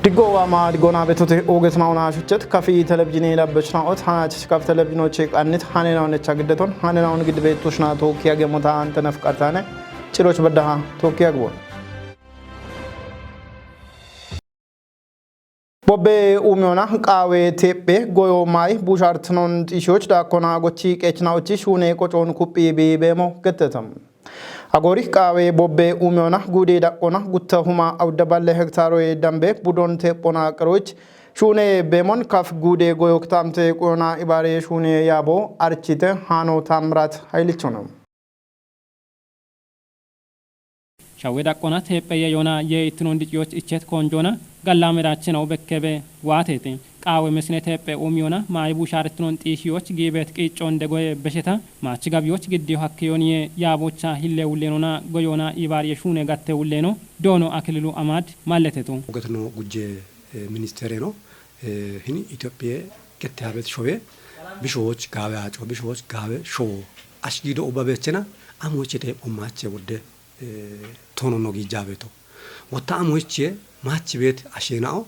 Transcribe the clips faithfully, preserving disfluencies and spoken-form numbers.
Diggo waama diggona betote ogesnauna shuchet kafi televizhini labbeshnaot hanach kaf televizhinoche qannit hanenaunecha giddeton hanenaun gidbetushna tokiya gemota antenef qartane ciroch baddaha tokiya gbon. Bobbe umiyona qaawe teephe goyo maayi bushaartinoon xiishiyoch daakkona gochi qeechinaochi shuune qocoon kuphii bii beemo gettetam. Agoori qaawe bobbe umiyona guude daqqona gutta huma awudda balle hektaaroye dambe budon teephona qiroch shuune beemon kaf guude goyo kitaamte quyona ibaare shuune yaabo archite haano taamiraat hayilichona. Shawwe daqqona teephe yeyona yee ittinon diciyoch ichet konjona galla meraachinaw bekkebe waatete. Qaawe mesine teephe umiyona maayi bushaaritinon xiishiyoch giibet qiiccon degoye besheta maachi gabiyoch giddiyo hakkeyon ye yaabocha hille wullenona goyona ibaariye shuune gatte wulleno doono Akililu Amad malleteto. Ogetno gujje, eh, ministere no. Eh, hini Itophiye kette habet showe bishowoch gaawe aco bishowoch gaawe showo ash gido ubba bechena amoche te ummache wodde, eh, tono no gijabeto. Wotta amoche machi bet ashenao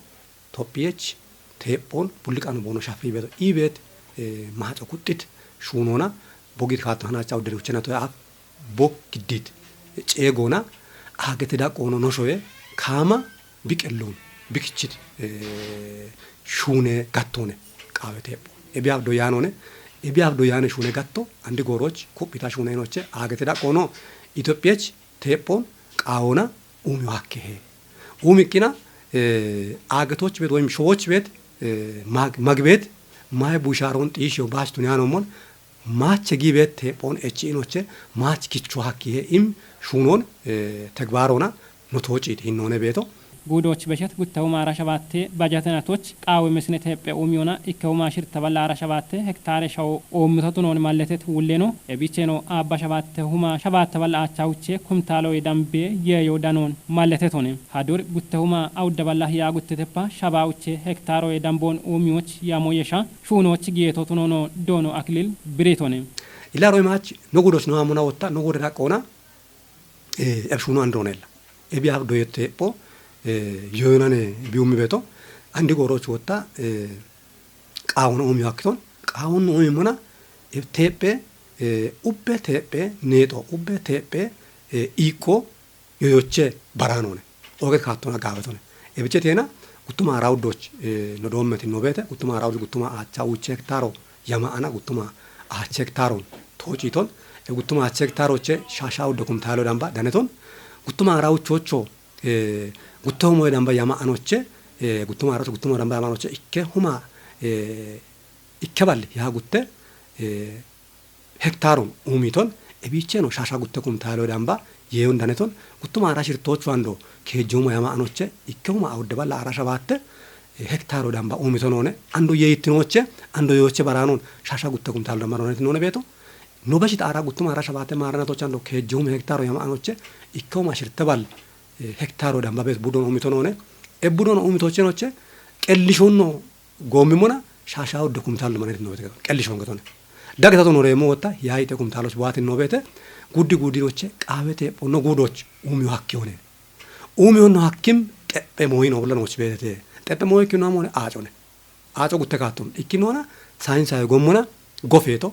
Tophiyech teepon bulliqano bono shafi beto. Ibet, eh, maco kuxxit shunona bogit kato hana cau deruchena to af bok giddit ceegona aagete daqqoono noshoye kaama biqelluun bikichit, eh, shuune gattoone qaawe teepho. Ebiyaaf doyaanoone, ebiyaaf doyaane shuune gatto, andi gooroch kuphita shuune inoche aagete daqqoono Itophiyech teephoon qaawoona uumiyo hakkehe. Uumikkina, eh, aagetoch bet woyim showoch bet, eh, mag-, magibet, maye bushaaroon xiishiyo baach tuniyaanomon, maache giibeet teephoon echi inoche maach kicho hakkihe im shuunoon, eh, tegbaaroona no toociit hinnoone beeto. Guudoch beshet guttahuma ara shabaatte bajatenatoch qaawe mesine teephe uumiyona ikkehuma shirta balla ara shabaatte hektaare shawo oommitotunoon malletet wulleno ebicheno aabba shabaatte huma shabaatte balla aachawuche kumtaaloye dambe yeeyo danoon malletetone. Hadur guttahuma awudda balla hiyaa gutteteppa shabaa uche hektaaroye damboon uumiyoch yamoyesha shuunoch giyeetotunono doono Akilil biritone. Ila roy maach no gudoch no amuna wotta no gude daqqoona, eh, eb shuuno androonella. Ebiyaaf doyette epho, eh, yoyonane biumi beto. Andi gooroch wotta, eh, qaawon oomi hakkiton, qaawon oomi mona, eh, teephe, eh, ubbe teephe neexo, ubbe teephe, eh, iiqqo yoyoche baraanoone. Oge kaattona gaabetone. Ebiche teena guttuma ara uddoch, eh, no doommeti no beete, guttuma ara uddoch guttuma aacha uuche hektaaro yama ana guttuma aache hektaaron toociiton, e guttuma aache hektaaroche shaasha uddo kumtaalo damba daneton, guttuma ara uchocho, eh, guttuma moye damba yama anoche, eh, guttuma ara guttuma damba yama anoche ikke huma, eh, ikke balli yaa gutte, eh, hektaaron uumiton, ebicheno shaasha gutte kumtaalo damba yeeyon daneton, guttuma ara shirtoochu ando keejjuma yama anoche, ikke huma awudde balla ara shabaatte, eh, hektaaro damba uumitonoone, ando yeeyittinoche, ando yooche baraanon shaasha gutte kumtaalo damba roonetinoone beeto. No beshit ara guttuma ara shabaatte maaranatoche ando keejjuma hektaaro yama anoche, ikke huma shirte bal, eh, hektaaro damba beet budon uumitonoone, e budon uumitochenoche, qellishonno goommimona shaasha udde kumtaalo damba roonetinoone beeto. Qellishon getone. Dagetato noreemmo wotta, yaayite kumtaaloch baatin no beete, guddi guddinoche, qaawete pho no guudoch, uumiyo hakkiyoone. Uumiyonno hakkim xephe mooyino bolla nooch beetete. Xephe mooyikki no amone aacone. Aaco gutte kaatton. Ikkinoona sayinsawe gommona gofeeto.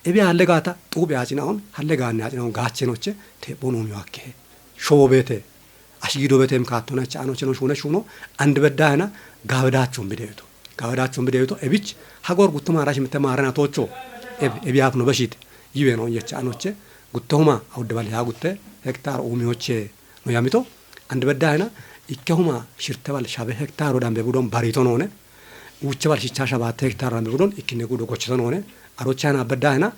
Ebi halle gaata xuuphe aacinaon, halle gaanne aacinaon gaachenoche, teephoon uumiyo hakkehe. Showo beete. Ash gido betem kaattona cha anoche no shuune shuuno, andi beddahena, gaawe daachon bideeto. Gaawe daachon bideeto, ebich, hagor guttuma ara shimitte maarena toocho. Eb-, ebiyaaf no beshit. Yiwe no yecha anoche, guttahuma, awudde bal yaa gutte, hektaar uumiyoche, no yamito, andi beddahena, ikke huma shirte bal shabe hektaaro dambe budon barito noone, uuche bal shicha shabaatte hektaaro dambe budon ikkine gudo gochito noone, aroche hana beddahena,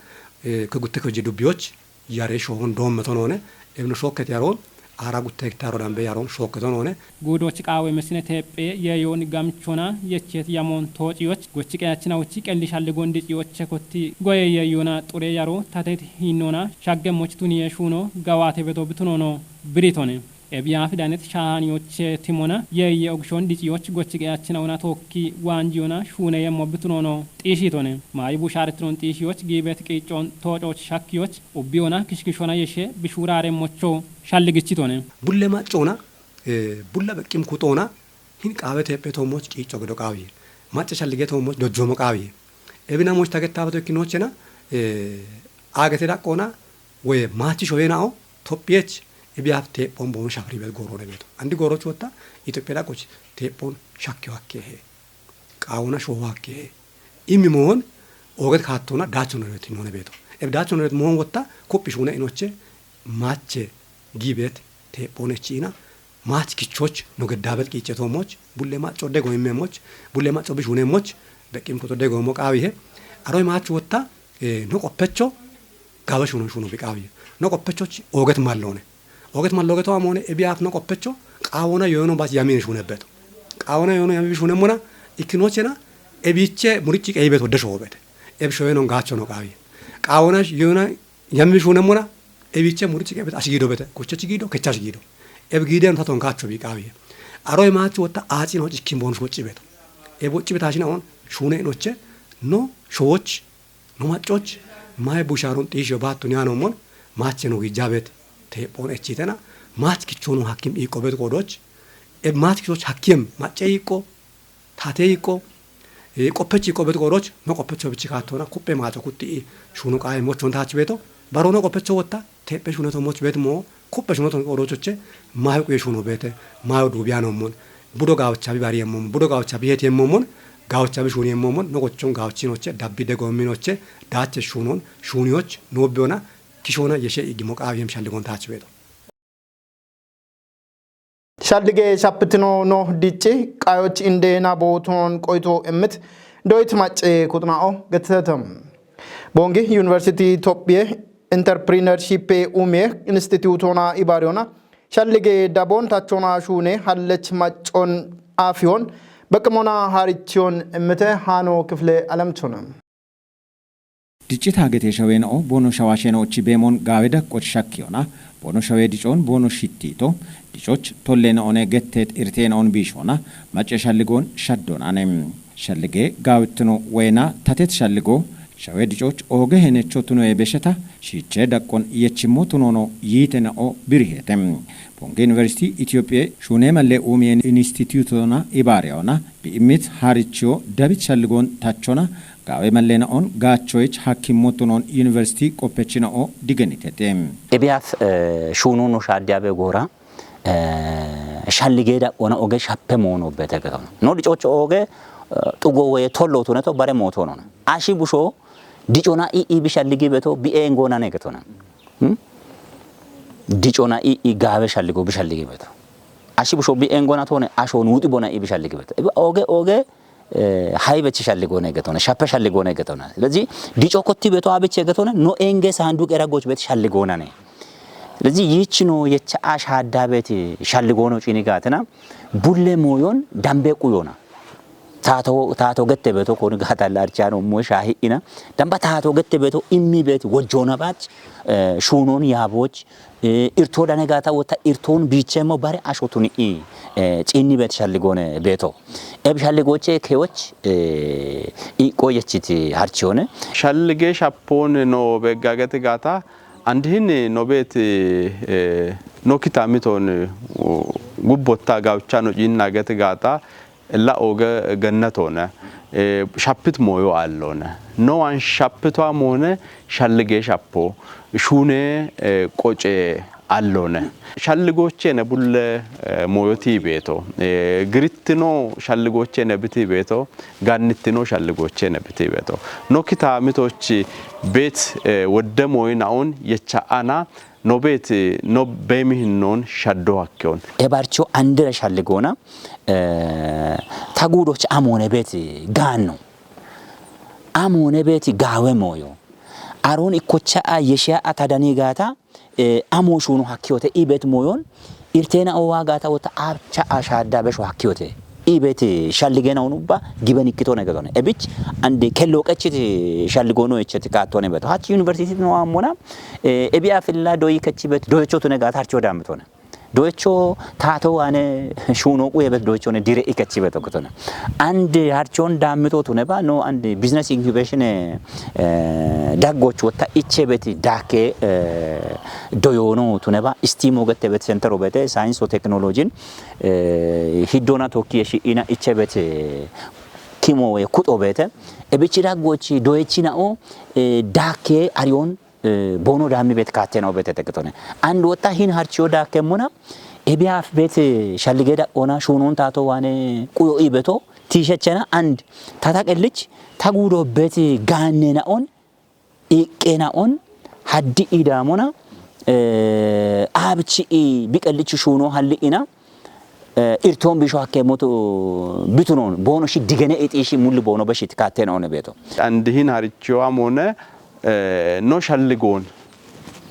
eh, ke gutte ke je dubbiyoch, yare shohon doommeto noone, ebno shookkete yaroon, ara gutte hektaaro dambe yaroon shookketo noone. Guudoch qaawe mesine teephe yeeyoon gamchona yechet yamoon toociyoch, gochi qeyachina uchi qelli shalli gondi ciyoche kotti goye yeeyoona xure yaro tatet hinnoona shaggemmoch tuniye shuuno gawaate beto bitunono biritone. Ebiyaaf danet shaahaniyoche timona yeeye ogshon diciyoch gochi qeyachina una tookki waanjiyona shuune yemmo bitunono xiishitone. Maayi bushaaritinon xiishiyoch giibet qiiccon toococh shakkiyoch ubbiyona kishkishona yeshe bishuuraaremmocho shalligichitone. Bulle maccona, eh, bulla beqqim kuxoona, Hin qaawe teephe toommoch qiicco gedo qaawiye. Macce shallige toommoch dojjoomo qaawiye. Ebina moch tagettabeto ikkinochena, eh, agete daqqona woye maachi shoyenao tophiyech ebiyaaf teephon boon shafribet goorone beeto. Andi gooroch wotta Itophiya daqqoch teephon shakkiyo hakkehe. Qaawona shooho hakkehe. Immi moon ooget kaattona daacho noret inone beeto. Eb daacho noret moon wotta kuphi shuune inoche maache giibet teephon echi ina maach kichoch no geddabet qiiche toomoch, bulle macco dego immemoch, bulle macco bi shuunemoch, beqqim kuto dego mo qaawihe. Aroy maach wotta, eh, no qoppecho gaawe shuunon shuuno bi qaawihe. No qoppechoch ooget mallone. Ooget malloge to amone ebiyaaf no qoppecho qaawona yoyono bas yamin shuunebbeto. Qaawona yoyono yamin shuunemmona ikkinochena ebiche murichi qeybet wodde shoobete. Eb shoyenon gaacho no qaawihe. Qaawona yoyona yammi shuunemona ebiche murichi qeybet ash giido bete. Kuchech giido, kechach giido. Eb giiden taton gaacho bi qaawihe. Aroy maach wotta aacin hoch ikkin boon shoci beto. Eb wocci beta shina on shuune inoche no showoch no maccoch mahe busharon xiishiyo baattun yaanommon maache no giijjabet teephon echitena maach kichono hakkim iiqqobet qoodoch. Eb maach kichoch hakkiyem macce iiqqo, tate iiqqo, eh, qoppech iiqqobet qoodoch no qoppecho bichi kaattona kuppe maacho kutti i shuuno qaaye mochon taach beeto. Baro no qoppecho wotta teephe shuuno to moch beet mo kuppe shuuno to qoodochoche mayo quye shuuno beete mayo duubiyanommon budo gaawcha bi bariyemmommon budo gaawcha bi hetiyemmommon gaawcha bi shuuniyemmommon no gochon gaawchinoche dabbi dego minoche daache shuunon shuuniyoch noobbiyona kishoona yeshe iggimo qaawiyem shalligon taach beeto. Shallige shappitino no dicci qayoch indeena booton qoyto immit doyit macce kuxna'o gettetem. Bongi University Tophiye Entrepreneurship Umie Institutona Ibariona shallige dabon tachona shuune hallech maccon afiyon beqmona harichiyon immite hano kifle alamchona. Diccita gete shaweno bono shawasheno chibeemon gaawe daqqoch shakkiyona bono shawe dicoon bono shittiito dicoch tolleena one getteet irteena on biishoona macce shalligoon shaddoonane. Shallige gaawittino woyena tatet shalligo shawe dicoch ooge henecho tunoye besheta shiiche daqqon yechimmo tunoono yiitena o biriheete. Bonge University Itophiye shuune malle uumiyeen institutona ibaariyona bi'immit haarichiyo dabit shalligoon tachona gaawe malleena on gaachoyich hakkimmo tunoon university qoppechina o digenitete. Ebiyaaf, eh, shuuno no shaaddiyabe goora, eh, shalligeeda ona oge shappe moono bete getono. No dicocho oge, eh, xugo woye tollo tuneto bare mootonona. Ashi busho dicona i, i bi shalligi beto bi engonane getona. Hmm? Dicona i, i gaawe shalligo bi shalligi beto. Ashi busho bi engona tone asho nuuxi bona i bi shalligi beto. Oge, oge, eh, haybechi shalligone getona, shappe shalligone getona. ስለዚህ dico kotti beto abiche getona, no enge sanduq era goch bet shalligonane. ስለዚህ ይች ነው የቻ አሽ ሀዳ ቤት ሻልጎኖ ጪኒ ጋትና ቡሌ ሞዮን ዳምቤ ቁዮና። Taato, taato gette beto koni gaatalla archaano mo shaahi'ina. Damba taato gette beto immi bet wojjoona baach, eh, shuunon yaaboch, eh, irto dane gaata wotta irton biichemmo bare ashotuni i, eh, ciinni bet shalligone beto. Eb shalligoche kewoch, eh, i qoyechiti harchione. Shallige shappone no beggagete gaata, andihin no bet, eh, no kitamiton, uh, gubbotta gaucha no ciinna gete gaata, la oge gennetone, eh, shappit moyo allone. No an shappito amone shallige shappo, shune, eh, qoce allone. Shalligochene bulle, eh, moyoti beto. Eh, girittino shalligochene biti beto, gannittino shalligochene biti beto. No kitamitochi bet, eh, wodde moyina on yecha ana, no beeti, no beemi hinnoon shaddoo hakkeon. Ebarcho andira shalligoona, eh, ta guudoch amoone beeti gaanno. Amoone beeti gaawe mooyo. Aroon ikkocha a yeshiya a ta danii gaata, eh, amoo shuuno hakkeyote i beet mooyon, irteena oowaa gaata wota abcha a shaadda besho hakkeyote. I beeti shalligeena unubba giben ikkitone getone. Ebich ande kello qechiti shalligoono echeti kaattone beto. Hach university no ammona, eh, ebiya filla doyi kechi bet doyechotune gaata harcho daamitone. Doyecho tato wane shuno quye bet doyecho ne dire ikechi beto kotona. And harchon damito tuneba no and business incubation eh, daggoch wota iche beti dake eh, doyono tuneba istimo gete bet center obete science o technology eh, hiddona toki eshi ina iche bete kimo we kuto bete ebichi daggochi doyechina o eh, dake arion eh, bono dami bet kattena obete teketone. And wota hin harchio dake mona ebiaf bet eh, shallige da ona shunon tato wane quyo ibeto tishechena and tata qellich ta gudo bet ganne na on iqqe na on haddi idamona eh, abchi i biqellich shuno halli ina eh, irton bisho hakke moto bitunon bono shi digene itishi mulli bono beshit kattena one beto. And hin haricho amone eh, no shalligon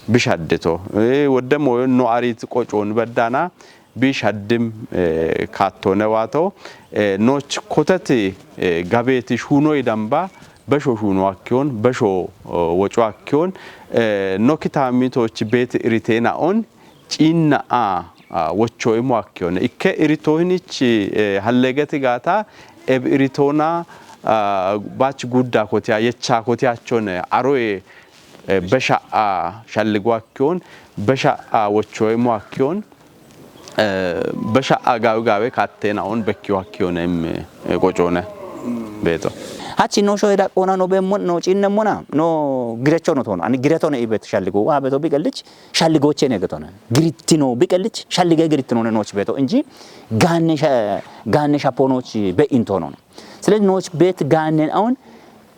bishaddito. Eh, wodde moyo no arit qochon beddana bishaddim eh, kattone wato eh, noch kotati eh, gabeti shuno idamba besho shuno akkiyon besho eh, wocho akkiyon eh, no kitamitoch bet iritena on cinna a wochoimo akkiyon ikke iritohinich eh, hallegeti gata eb iritona ah, bach gudda kotiya yecha kotiya chone aroye eh, besha a shalligo akkiyon besha a wochoimo akkiyon eh, besha a gawe gawe kattena on bekkiyo akkiyon em eh, qocone beto. Hachi no shoy da ona no bemmo no cinne mona no girecho no tono ani gireto ne ibet shalligo wa beto biqellich shalligoche ne getone. Girittino biqellich shallige girittinone nooch beeto inji gaanne sha- gaanne shappo nooch be'intoonone. Silezi nooch beet gaannen aun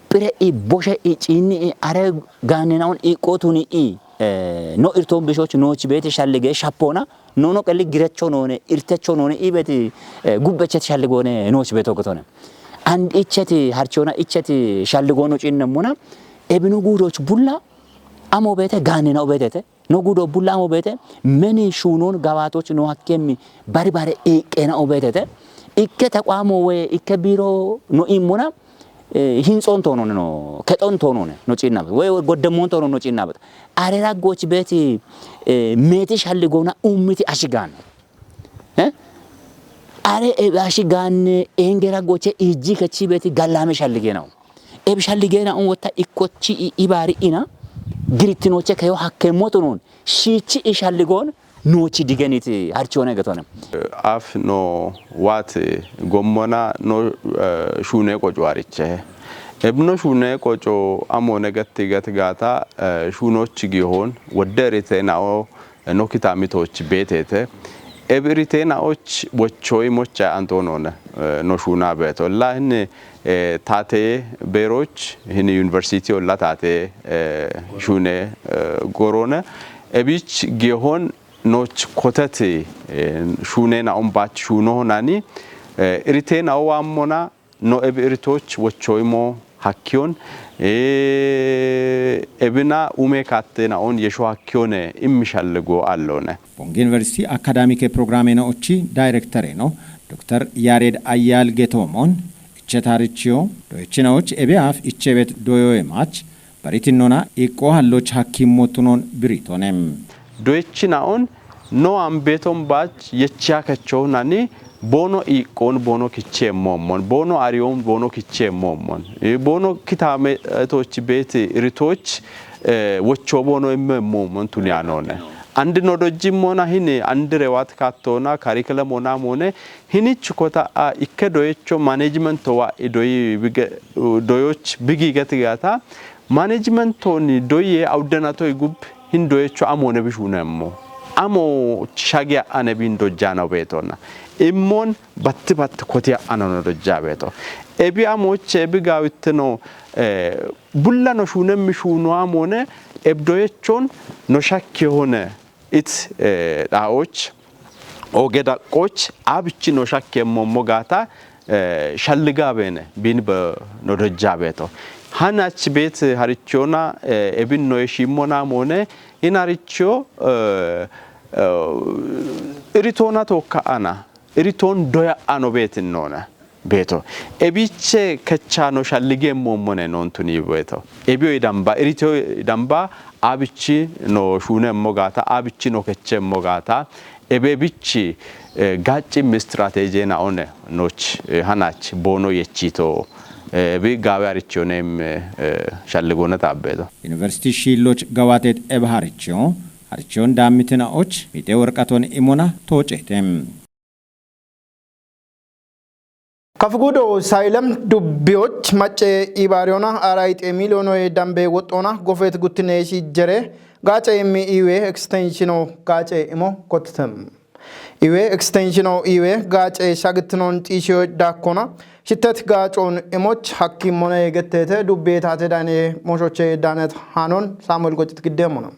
phire i boshe i ciinni i are gaannen aun i qotuni i eh, no irtoon bishoch nooch beete shallige shappoona nono qelli girecho noone irtecho noone i beeti eh, gubbechet shalligoone nooch beeto gotone. And icheti harchoona icheti shalligoonu ciinnemmona ebinu guudoch bulla amo beete gaannen au beetete. No gudo bulla amo beete meni shuunon gabaatoch no hakkemmi bari bare iiqqeena obeetete. Ikke taqwaamo woye ikke biiro no immona eh, hinxoon toonone no kexoon toonone no ciinnabet woye goddemmoon toono no ciinnabet. Are raggoch beeti eh, meeti shalli goona ummiti ashigaanno. Eh? Are ebe ashigaanne eenge raggoche iijji kechi beeti gallaame shalli geenawo. Eb shalligeena'on wotta ikkochi i- ibaari'ina girittinoche keyo hakkemmotonon shiichi i shalligoon noochi digeniti harchoone getone. Af no waat gommona no eh, shuune qoco arichehe. Eb no shuune qoco amoone gatti gati gaata eh, shuunochi gihoon wodde erite nao no kitamitoch beetete. Eb irite naoch wochoy mocha antonone eh, no shuuna beeto. La hin eh, taate beeroch hin university olla taate eh, shuune eh, gorone. Ebich gehon noch kotete eh, shuune naon bach shuuno honani eh, irite nao wammona no ebi iritoch wochoimo hakkiyon eh, ebina ume katte naon yesho hakkiyone immi shalligo allone. Bongi University Akadamike Programme noochi Daayirektere no Dokter Yared Ayyal Getoomon ichetaarichiyo doyechinaoch ebeaf ichebet doyoye maach baritinnona iqqo halloch hakkimmotunon biritonem. Doyechinaon no ambeton baach yechiya kecho nani bono iqqon bono kichemmommon bono ariyon bono kichemmommon eh, bono kitame eh, toch beeti iritoch eh, wocho bono immemmommon tuniyanone. Andi no dojjimmona hini andi rewat kattona curriculum ona mone hinich kota a ikke doyecho management wa idoyi bige doyoch bigi gati gata management toni doye awdana toy gub hin doyecho amone bishunemmo. Amo shagi ane bin dojjano betona. Immon batti batti koti ano no dojja beto. Ebi amo che ebi gawittino eh, bulla no shunemmi shuno amone eb doyechon no shakki hone it eh, dhaoch oge daqqoch abichi no shakkemmommo gaata eh, shalliga beene bin be no dojja beeto. Hanach beet harichona eh, ebin no eshimmona moone in haricho eh, eh, iritoona tokka ana iritoon doya ano beetinnoona. Beeto. Ebiche kechano shallige moommone noontuni beeto. Ebio idamba, iritio idamba, abichi no shune mogata, abichi no keche mogata. Ebe bichi, eh, gacci mi strategy na one noch, eh, hanach bono yechito, eh, bi gawe arichionem, eh, shalligona tabbeto. University shilloch gawatet ebe harichio, harichion dammitina och, mite worqaton imona tochete. Kafgudo Saylem dubbiyoch macce ibariyona arayxe miliyoonoye dambe woxxona gofet guttineeshi jere gaace immi iwe ekstenshino gaace imo kottem. Iwe ekstenshino iwe gaace shagittinon xiishiyo daakkona shittet gaacoon imoch hakkimone gettete dubbiye taate dane moshoche danet hanon Samuel Gocit giddemona.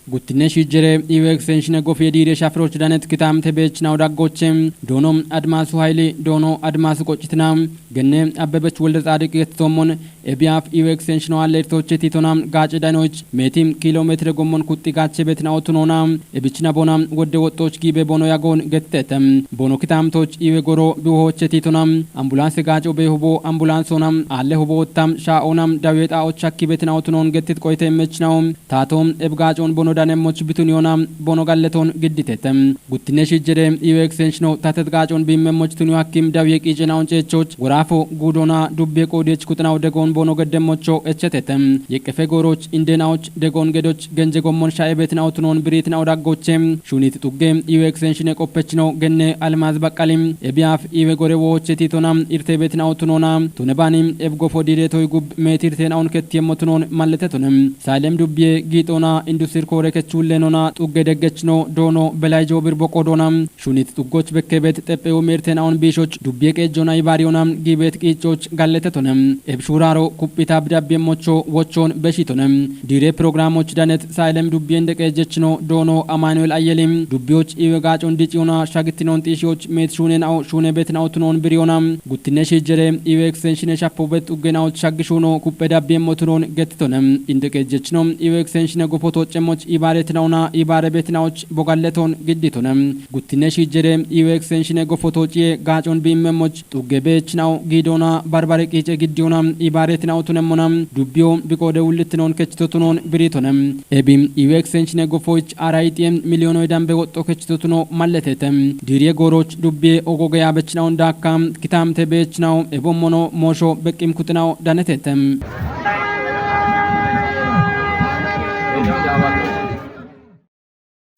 Guttinne shijjere iwe ekstenshine gofiye diire shafiroch danet kitamte beechnaw daggoche. Doono Admasu Hayli, Doono Admasu Qoccitina, genne Abbebech Wolde Tsaadiq gettoomon ebiyaaf iwe ekstenshino allertoche titona gaace danoch meeti kilometre gommon kuxxi gaache betina otunona ebichina bona wodde woxxoch giibe bono yagoon gettete. Bono kitamtoch iwe goro biwohoche titona ambulance gaaco be hubo ambulansona alle hubo wottam sha'ona dawiye xa'och hakki betina otunon gettit qoyte mechnaw. Tato eb gaacon bono danemmoch bitun yona bono galleton gidditete. Guttinne shijjere iwe ekstenshino tatet gaacon bimmemmoch tun yo hakkim dawiye qiicenaon ceechoch gorafo guudona dubbiye qoodiyech kuxinaw degoon bono geddemmocho echetete. Yeqqefe gooroch indenaoch degoon gedoch genje gommon sha'e betina otunon biritinaw daggoche. Shunit xugge iwe ekstenshine qoppechno genne Almaz Baqqali ebiyaaf iwe gore wohoche titona irte betina otunona tune bani eb gofo diire toy gub meeti irtenaon kettiyemmo tunon malletetone. Saylem dubbiye giixona industir koore kechullenona xugge deggechno Doono Belay Joobir boqodona. Shunit xuggoch bekkebet xephewu meertenaon biishoch dubbiye qeejjona ibaariyona giibet qiicoch galletetone. Eb shuraro kuphita bidabbiye mocho wochon beshitone. Diire programoch danet Saylem dubbiyen deqeejjechno Doono Amanuel Ayelim dubbiyoch iwe gaacon diciyona shagittinon xiishiyoch meet shune na'o shune betina'o tunon biriyona. Guttinne shijjere iwe ekstenshine shappo bet xuggenaoch shaggishuno kuphe dabbiye motunon gettitone. Indeqeejjechno iwe ekstenshine gofo tooccemoch ibaare tinaona ibaare betinaoch bogalleton gidditone. Guttinne shijjere iwe ekstenshine gofo toocciye gaacon biimmemmoch xugge beechna'o giidona barbare qiice giddiyona ibaare tina'o tunemmona dubbiyo biqoode wullittinon kechito tunon biritone. Ebim iwe ekstenshine gofoch arayxiyem miliyoonoy dambe woxxo kechito tuno malletete. Diiriye gooroch dubbiye ogogeya bechna'on daakka kitamte beechna'o ebommono moosho beqqim kuxinaw danetete.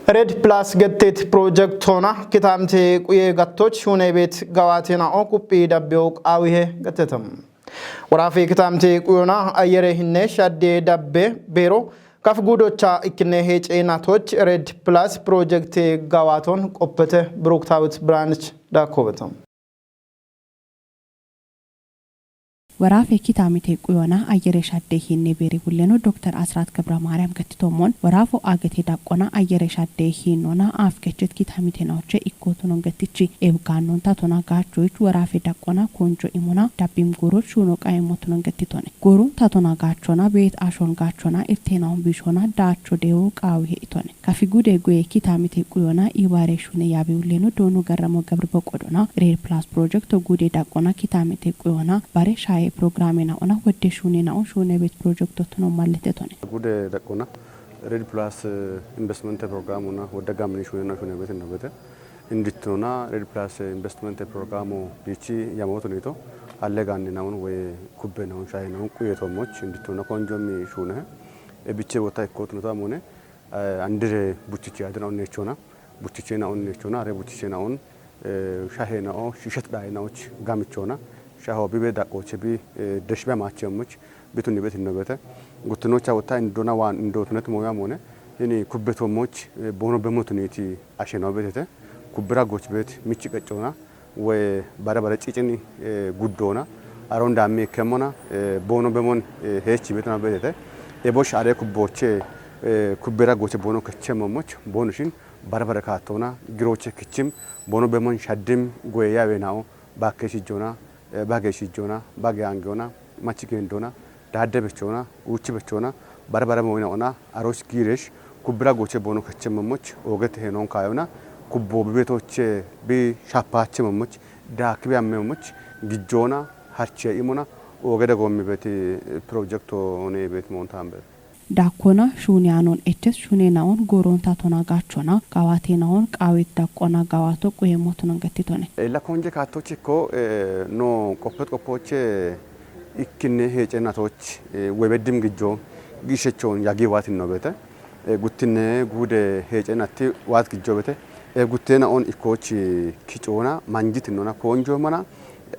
Red Plus gettet project hoona kitamte quye gattoch shune bet gawatena'o kuphi dabbeyo qaawihe gettetem. Worafe kitamte quyona ayere hinne shadde dabbe beero kaf gudocha ikkinne heece natoch Red Plus project gawaton qoppete Brooktaawit branch dakkobetem. Worafe kitamite quyona ayere shadde hinne beere wulleno Dokter Asrat ገብረ ማርያም gettitomon worafo agete daqqona ayere shadde hinnona aaf kechet kitamite naoche ikkotunon gettichi ebganon tatona gaachoich worafe daqqona konjo imona dabbim goroch shuno qayemotunon gettitone. Gorun tatona gaachona beet ashon gaachona irtenaon bishona daacho dewo qaawihe itone. Kafi gude guye kitamite quyona ibaare shune yabe wulleno Doono Garramo ገብረ boqodona Red Plus project gude daqqona kitamite quyona bare shaye programena'ona wodde shunena'o shune bet project otuno malletetone. Gude daqqona Red Plus, eh, investment programuna wodde gamni shunena shune bet nabete. Inditona Red Plus, eh, investment programo bichi yamotunito alle ganni naun we kubbe naun shaye naun quye tomoch inditona konjomi shune. E biche wota ikkotuno tamone, eh, andire buchichi adina onnechona, buchichena onnechona, are buchichena on, eh, shahena'o, shishet dayena'och gamichona, shaho bibe daqqoche bi, eh, deshbe machemoch, bituni betin nobete. Guttinocha wota indona wan indotunet moya mone, ini kubbe tomoch, eh, bono bemotuniti asheno betete, kubbira goch bet michi qaccona, we bare bare cicini, eh, guddona, aron dammi ekkemmona, eh, bono bemon, eh, heechi betona betete. Ebosh are kubboche, eh, kubbera goche bono kechemmoch, bono shin bare bare kattona, giroche kichim, bono bemon shaddim, goye yawe na'o, bakke shijjona, eh, bage shijjona, bage angona, machi gendona, dadde bechona, uchi bechona, bare bare moina ona, arosh giresh, Kubbira goche bono kachemmoch, oget henon kayona, kubbo bibetoche bi shapache momoch, dak bi amme momoch, gijona, harche imona, ogede gommi beti, eh, project one bet montambe. Dakkona shuni anon eches shune naon goron tatona gachona, gawate naon qawit dakkona gawato quye motunon gettitone. Ella konje kattochiko, eh, no qoppet qoppoche ikkinne hecenatoch, eh, webedim gijjo gishechon yagi watin no bete. Eh, guttinne gude hecenati wat gijjo bete. Eh, guttena on ikkochi kicona manjitinona konjo mana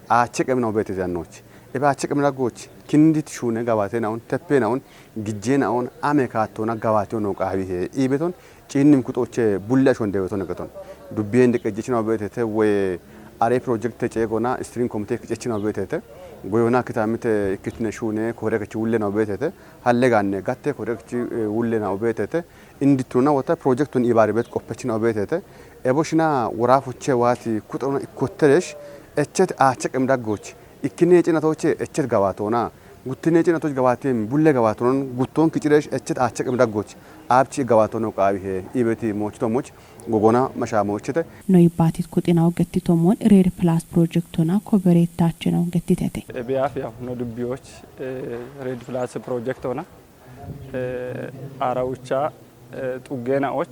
ache qemna obete zannoch. Ebe ache qemna goch kindit shune gawate naon teppe naon gijje naon ame kattona gawate ono qawi he. Ibeton ciinnim kuxoche bulle ashon deweton geton. Dubbiyen de qejjechina obetete we are project te cegona steering committee kicechina obetete. Goyona kitamite ikkitine shune kore kachi wulle na obetete. Halle ganne gatte kore kachi, eh, wulle na obetete. Inditruna wota project un ibari bet qoppechina obetete. Ebo shina wora fuche wati kuxona ikkoteresh echet ache qem daggoch. Ikkine cinatoche echet gawatona. Guttine cinatoch gawatem bulle gawatonon gutton kiciresh echet ache qem daggoch. Abchi gawatono qawi he. Ibeti mochito moch gogona masha mochete. No ibatit kuxina ogetti tomon Red Plus project ona kobere tachena ogettitete. Ebiaf yaw no dubbiyoch, eh, Red Plus project ona, eh, ara ucha, eh, xuggena och,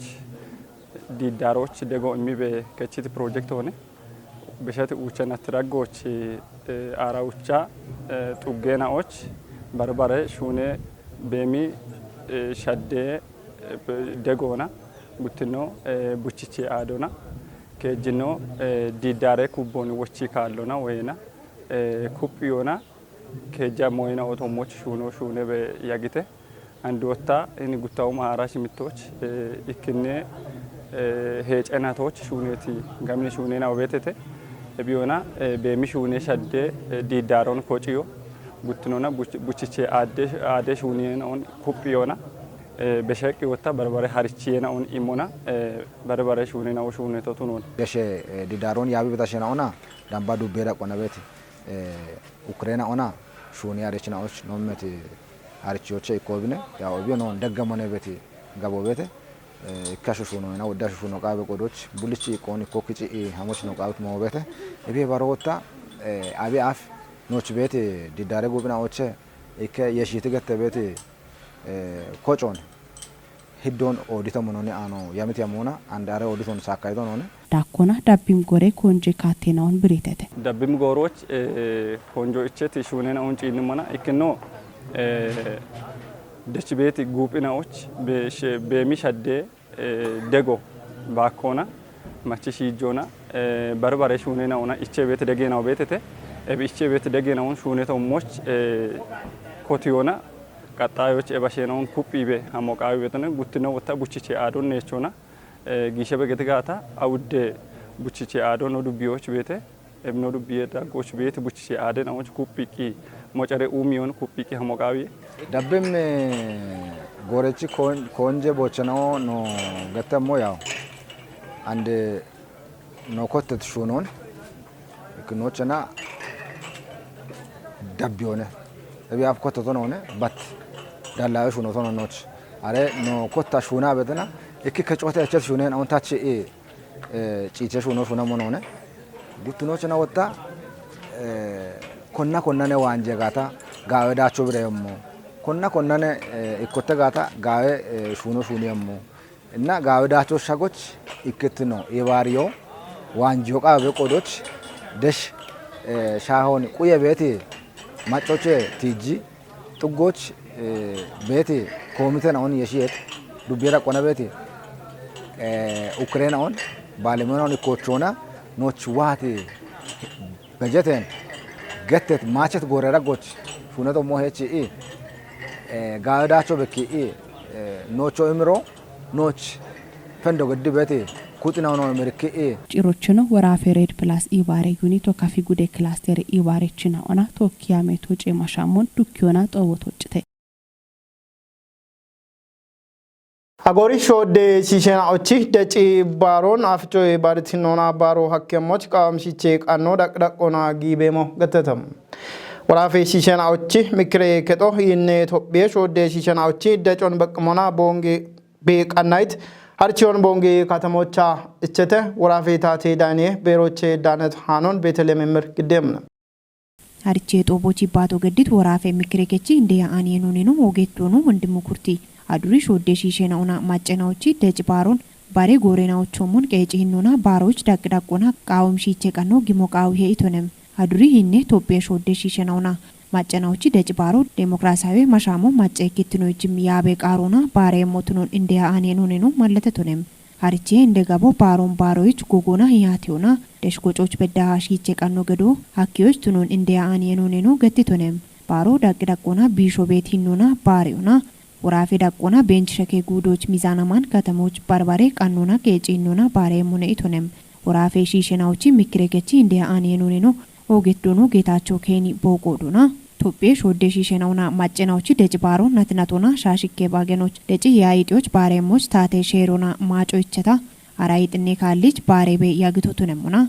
diddaroch dego immi be kechiti project one. Beshati ucha na tiragoch, eh, ara ucha, eh, xuggena och, barbare, shune, bemi, eh, shadde, eh, be-, degona, guttino, eh, buchiche adona, kejino, eh, diddare kubboni wochi kallona wena, eh, kuppiyona, keja moyina oto moch shuno shune be yagite. Andu otta ini guttawu mahara shimitoch, eh, ikkinne, eh, hecenatoch shuneti gamni shunena obetete. Ebiyona, eh, bemi shune shadde, eh, didaron kociyo. Guttinona buch-, buchiche adde, adde shunena on kuppiyona. Eh, besheqi otta barbare harichiyena on imona, eh, barbare shunena o shune totunon. Geshe, eh, didaron yabi betashena ona, damba dubbera qona beti. Eh, Ukraina ona shuni harichina och, nommeti harichiyoche ikobine, ya obiyo non deggamone beti gabo bete. Eh, ikkashu shuno ina wodda shuno qabe qodoch, bulichi ikoni kokichi i hamoch no qabet mo bete. Ebi barota, eh, abi af, noch bete didare gubina oche, ikke yeshiti gette bete, eh, kochon. Hiddon odito monone ano yamit yamona, andare oditon sakaito none. Dakkona dabbim gore konje kattena on biritete. Dabbim goroch, eh, konjo icheti shunena on cinnimona, ikkino, eh, dechibeti gupina och, be she-, be mi shadde, eh, dego bakkona, machi shijona, eh, barbare shunena ona iche bete degena obetete, ebe iche bete degena on shuneto moch, eh, kotiyona, qaxayoch ebashena on kuphibe, hamo qawi betone, guttino wota buchiche adon nechona, eh, gishe begete gata, awudde buchiche adon no dubbiyoch bete, ebe no dubbiye daggoch bete buchiche aden awoch kuphiqi, mocare umiyon kuphiqi hamo qawi. Dabbim, eh, gorechi kon-, konje bochana no gete mo yaw. Ande no kottet shunon. Ikinochena dabbiyone. Ebi af kottet onone, bat dallawe shuno tono noch. Are no kotta shuna betena, ikki kechote echet shunen on tachi i, eh, chiche shuno shuna monone. Guttunochena wotta, eh, konna konnane wanje gata, gawe dacho bireyemmo. Konna konnane, eh, ikkotte gata, gawe, eh, shuno shuniyemmo. Inna gawe dacho shagoch ikkitino, ibariyo, wanjiyo qabe qodoch, desh, eh, shahon quye beti, machoche tiji, xuggoch, eh, beti, komite na on yeshiyet, dubbira qona beti, eh, Ukraina on, balemena on ikkochona, noch wati, bejeten, gettet, machet gorera goch, shuneto mo hechi i, eh, gawe dacho bekki i, eh, nocho imro, noch, pendo geddi beti, kutina ono merki i. Cirochino warafe Red Plus ibare unito kafi gude cluster ibare china ona tokkiya meto cema shamon dukkiona xowo toccite. Agori shodde shishena'ochi deci baaron afichoe baritinoona baaro hakkemmoch qaamshiche qanno dhaqdhaqona giibeemo gattetem. Warafe shishena'ochi mikire kexo yinne Itophiye shodde shishena'ochi decon beqqimona boonge Be qannayit harchiyon bongi katamocha ichete worafe tate daniye beroche danet hanon Betelem emir gidemna. Harichee xoobochi baato geddit woraafe mikkirekechi inde ya'ani enuneno hoogettono wondimu kurti. Aduri shoodde shiishenauna maccenaochi deci baaron bare goorenaochomon qeecihinnona baaroch daqqidhaqqona qaawum shiiche qanno gimo qaawihe itonem. Aduri hinne Tophiye shoodde shiishenauna maccenaochi deci baaro demokrasiyaawe mashaamo macce ikkittinoichim yaabe qaarona baareemmotunon inde ya'ani enuneno mallate tonem. Harichee inde gabo baaron baaroyich gogona hiyaatiyona deshgococh beddaha shiiche qanno gedo hakkiyoch tunon inde ya'ani enuneno gettitonem. Baaro daqqi daqqona biisho beet hinnona baareyona woraafe daqqona beench sheke guudoch mizaanaman katamoch barbare qannona qeecihinnona baareemmone itonem. Woraafe shiishenaochi mikkirekechi inde ya'ani enuneno hoogettono geetacho keeni booqoodona. Tophiye shoodde shiishenauna maccenaochi deci baaro natinatona shaashikke baagenoch deci yaayixiyoch baareemmoch taate sheerona maaco icheta ara yixinne kaallich baareebe yagito tunemmona.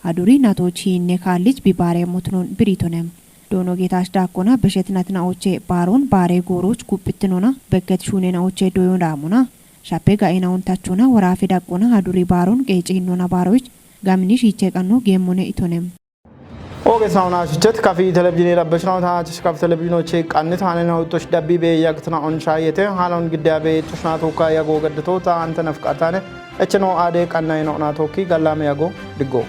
Aduri natoch hiinne kaallich bi baareemmotunon biritonem. Doono geetash daakkona beshet natinaoche baaron baare gooroch kuphittinona bekket shuunenaoche doyon raamona. Shappe ga'enaon tachona woraafe daqqona aduri baaron qeecihinnona baaroch gamini shiiche qanno geemmone itonem. Ogesnauna shichet kafi televizhini rabbeshnauna chishkaf televizhinoche qannit hanena uttosh dabbi be yagtna on shayete halon gidda be tushnato ka yago gaddato ta anta nafqatane echno ade qanna ino na tokki gallame yago diggo.